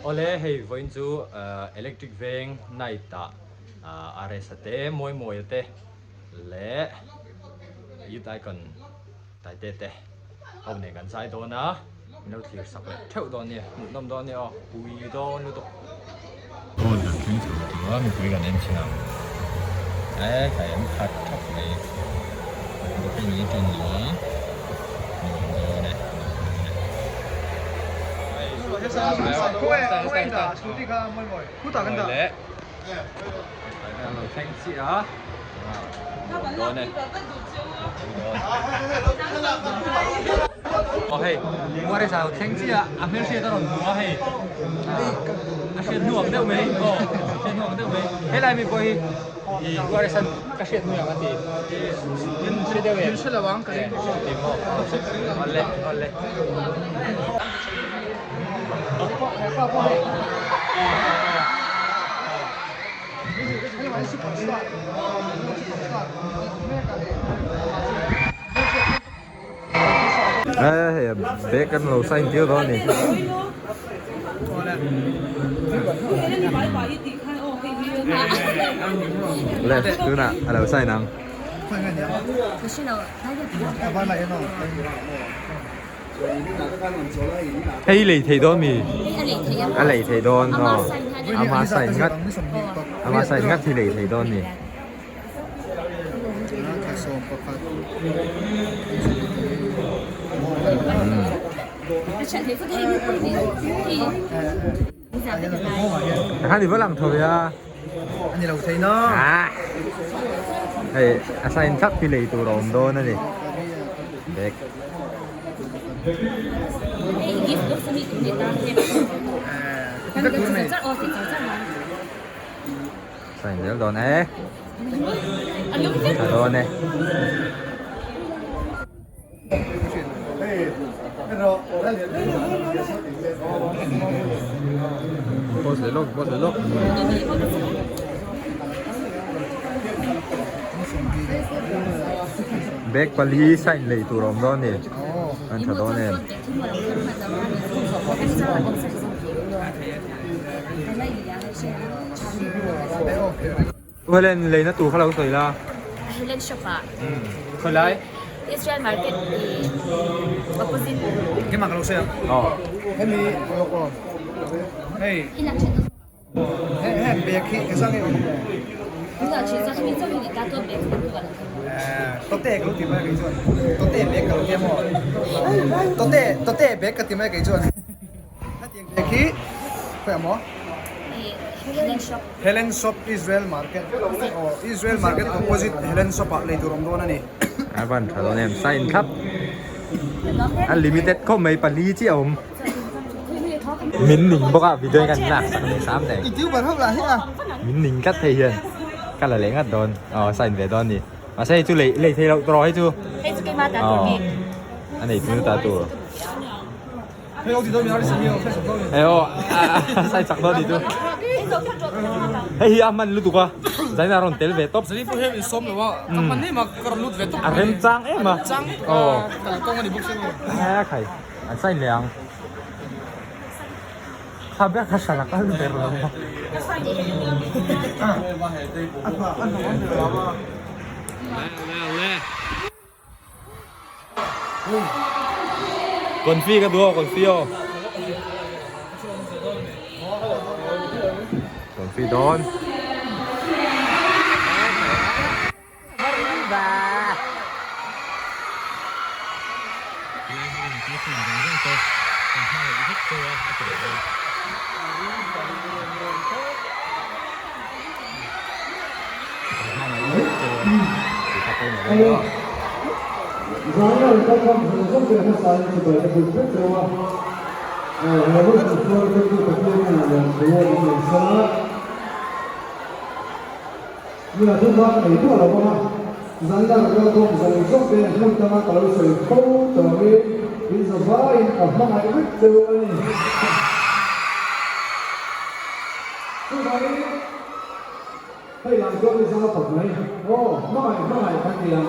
Awle hei vawiin chu electric veng night ah RS-a te Mawimawia te leh Youth Icon Taite te ho nen kan zai dawn a min lo thlir sak leh theuh dawn nia hmuhnawm dawn nia aw pui dawn lutuk. Hall kan thleng chho tur a mipui kan en thin ang e khai an khat thap mai booking hi tan lo a nuam dawn e nuam dawn e. Lo thleng chiah a nuam dawn e aw hei Muaresa lo thleng chiah a hmelhriat a rawn hmu a hei a hriat hnuang deuh mai aw hriat hnuang deuh mai helai mi pawh hi ih Muaresa ka hriat hnuang a ti hre deuh em hre lo ang ka ring aw awle awle. Hei bag an lo sign tir dawn a ni. Le tunah a lo sign ang. Hei lei thei dawn mi? A lei thei dawn aw. Ama sign ngat ama sign ngat hi lei thei dawn ni. Khan i va lang tho ve a. Hei a sign thlap hi lei tur a awm dawn a ni. Bag. Sign zel dawn e. Tha dawn e. Pause leh lawk pause leh lawk. Bag pali sign lei tur a awm dawn a ni. An tha dawn em. Helen leina tur kha lo sawi la. Helen shop ah. Khawi lai? Israel market i opposite. Keimah ka lo sawi ang. Aw. Hemi lawk aw. Hei. Hei hei bag hi ka zang e awm. Tote ka lo ti mai a kei chuan. Tote bag ka lo ti a maw. Tote tote bag ka ti mai a kei chuan. Hetiang bag hi khawiah maw? Helen shop. Helen shop Israel market aw Israel market opposite Helen shop ah lei tur awm dawn a ni. A van tha dawn em sign thlap unlimited khawp mai pali chiah a awm. Min ning bawk a video kan lak sak ni sam nei. I tuber ho lah hi a. Min ning tlat thei hian ka la leh ngat dawn aw sign ve dawn ni. Mahse hei chu lei lei thei loh tur aw hei chu. Hei chu keimah ta tur bik. A nei tu ta tur. Hei aw ti dawn mi arisa hi aw sai chak dawn ni. Hei aw sai chak dawn ni chu. Hei hi a hman lutuk a zaina rawn tel ve tawp. Zani pawh hian in sawm lo a ka hman em a ka rawn lut ve tawp. A rem chang em a. Chang kal kawng a ni bawk si lo. A khai an sign leh ang. Kha ber kha hran a kal ber lo a. Confi ka duh aw confi aw. Confi dawn. Hei lang chuan i zau khawp mai. Aw, hmangaih hmangaih kan ti ang.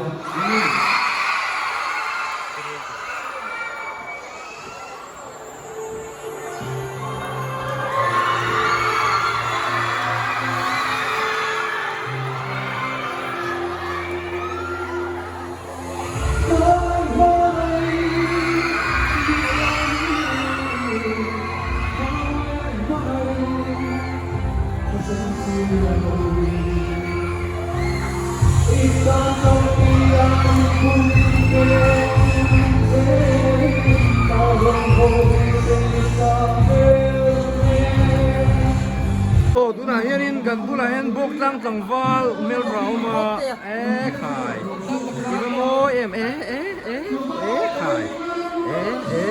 Aw tunah hianin kan bulah hian bawk tlang tlangval hmeltha a awm a e khai i va mawi em e e e e khai e e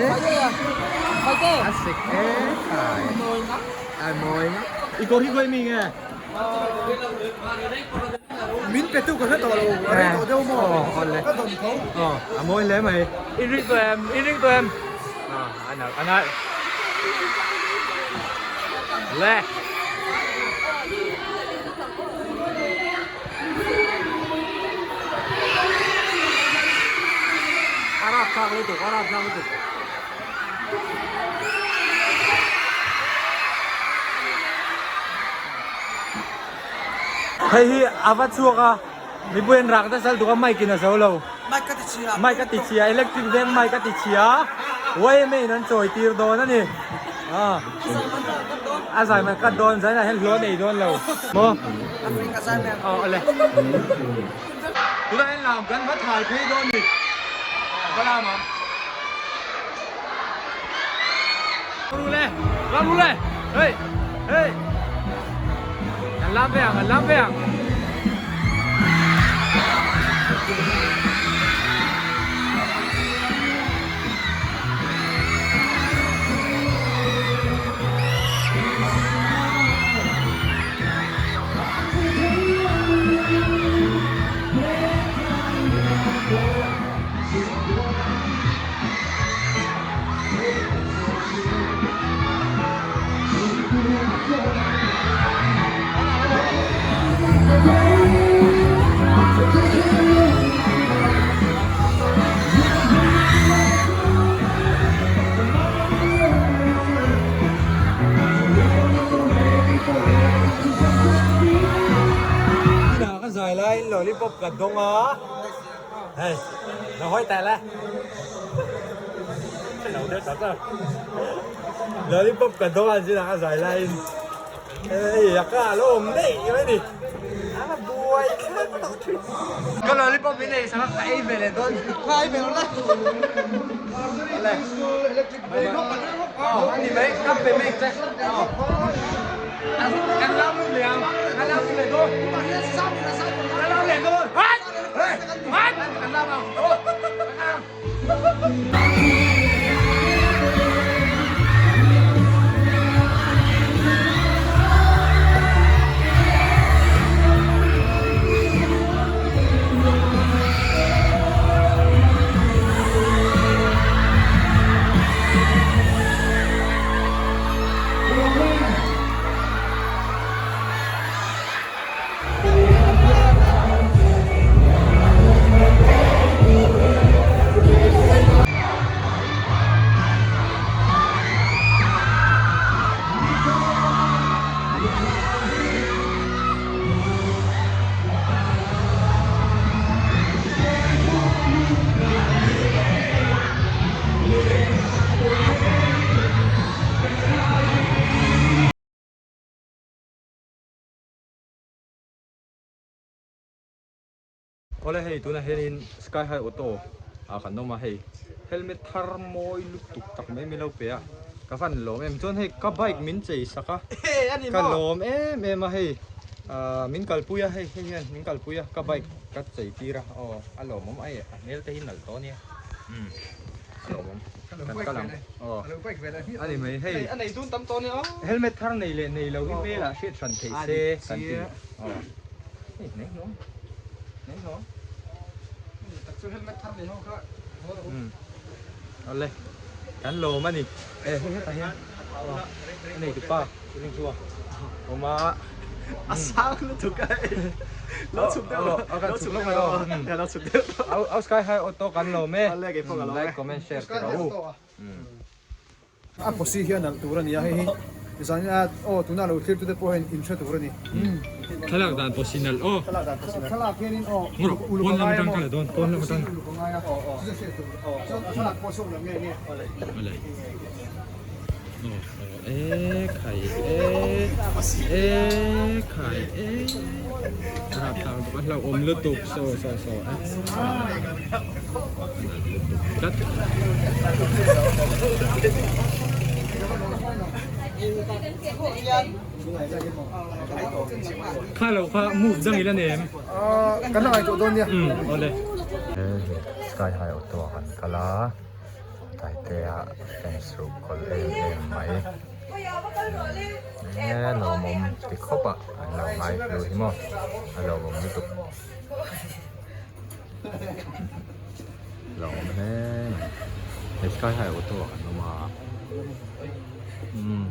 a sek e khai a mawi ngak i kawr hi khawi mi nge? Min pe tu ka hre tawh lo, a rei tawh deuh maw? Ka dawn tho. Aw, a mawi hle mai. I ring tawh em? I ring tawh em? A nalh, a nalh. Le. A rap thlak lutuk, a rap thlak lutuk. Hei hi a va chhuak a, mipui an rak nasa lutuk a mic in a zo lo. Mic a ti chhia, electric veng mic a ti chhia, yma in an chawi tir dawn a ni. A zai man cut dawn, zainah hian hlawh a nei dawn lo. Maw? Aw awle. Tunah hian lam kan va thai phei dawn ni. Va lam ang. Ru le, ram ru le. Hey, hey. Kan lam ve ang, kan lam ve ang. Inah ka zai laiin lollipop ka dawng a, hei lo hawi teh le, lollipop ka dawng a zinah ka zai laiin hei a ka alo awm daih mai a ni, a buai thlap tawh thin. Ka lollipop hi nei sak a ka ei ve leh dawn. Ka ei ve lo le. Aw a ni mai ka pe mai che. Kan lam lut leh ang kan lam lut leh dawn. Kan lam leh dawn. Kan lam ang. Awle hei tunah hianin sky high auto ah kan awm a hei helmet thar mawi lutuk tak mai min lo pe a ka van lawm em chuan hei ka bike min chei sak a ka lawm em em a hei ah min kalpui a hei hei hian min kalpui a ka bike ka chei tir a aw a lawmawm a a hmel te hi nalh tawh a nia umm a lawmawm kan kal ang aw a ni mai hei helmet thar nei leh nei lo hi hmel ah hriat hran theih se kan ti aw hei hneng hnawng hneng hnawng umm awle kan lawm a ni e hei hetah hian aw a nei tupa ring chu a awm a A sang lutuk a hei lo chhuk deuh lo lo chhuk lawk mai aw lo chhuk deuh au au sky high auto kan lawm e like comment share te rawh u A posi hian nalh tur a ni a hei hi zan a aw tuna lo thlir tute pawh hian in hre tur a ni. Thlalak dan posi nalh aw. Thlalak dan posi nalh. Thlalak hianin aw uluk a ngai a maw. Pawn lam atang. Uluk a ngai a chu chu hriat tur chuan thlalak pawh chhuak lo nge nge. Awle. Aw aw e khai e e. khai e rapthlak lutuk a hlauhawm lutuk saw saw saw e tlat. Kha lo kha move dang ila nem. Kan la ngaihtuah dawn nia. Umm awle. Sky High Auto ah kan kal a. Taitea fans ruh kawlh em em mai e lawmawm ti khawp a an lo ngai hlu hi maw a lawmawm lutuk lawmawm hle mai he sky high auto ah kan awm a umm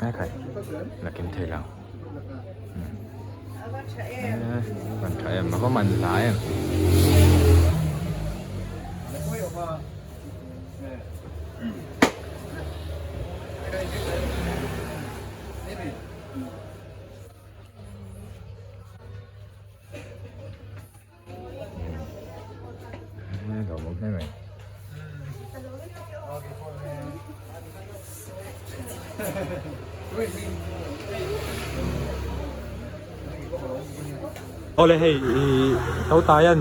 e khai la kim thei lo. Van tha em, a va man hla em. Lawmawm hle mai. Awle hei i Totaian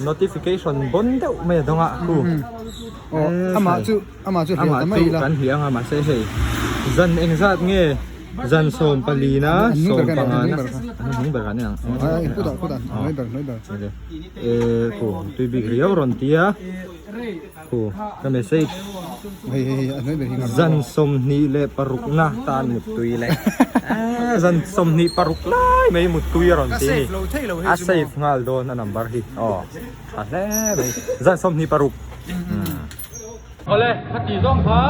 notification bon deuh mai a dawng a khu. Amah chu amah chu hliah ta mai ila. Kan hliah anga mahse hei zan engzat nge zan 14 na 15 na an hnung ber kan ang. Kutah kutah hnuai ber hnuai ber. E khu tui bik riau rawn ti a khu ka message Hei hei hei a hnuai ber hi ngam. Zan 26 na tan muttui leh zan 26 lai mai muttui a rawn ti a ni. Ka save lo thei lo hei A chu maw. save nghal dawn a number hi aw tha hle mai zan 26. Awle khati zawng kha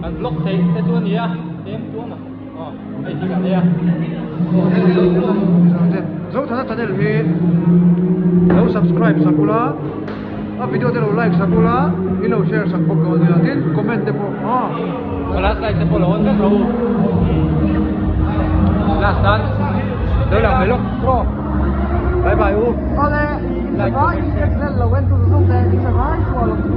kan vlog theih te chu a ni a tlem tuam a aw hei hi kan ei a. Zothana channel hi lo subscribe sak ula a video te lo like sak ula in lo share sak bawk dawn nia tin comment te pawh aw. Last like te pawh lo on vek rawh u last tan lo lang ve lawk bro bye bye u. Awle in savai in channel lo en tu zawng te in savai chu a lo chu.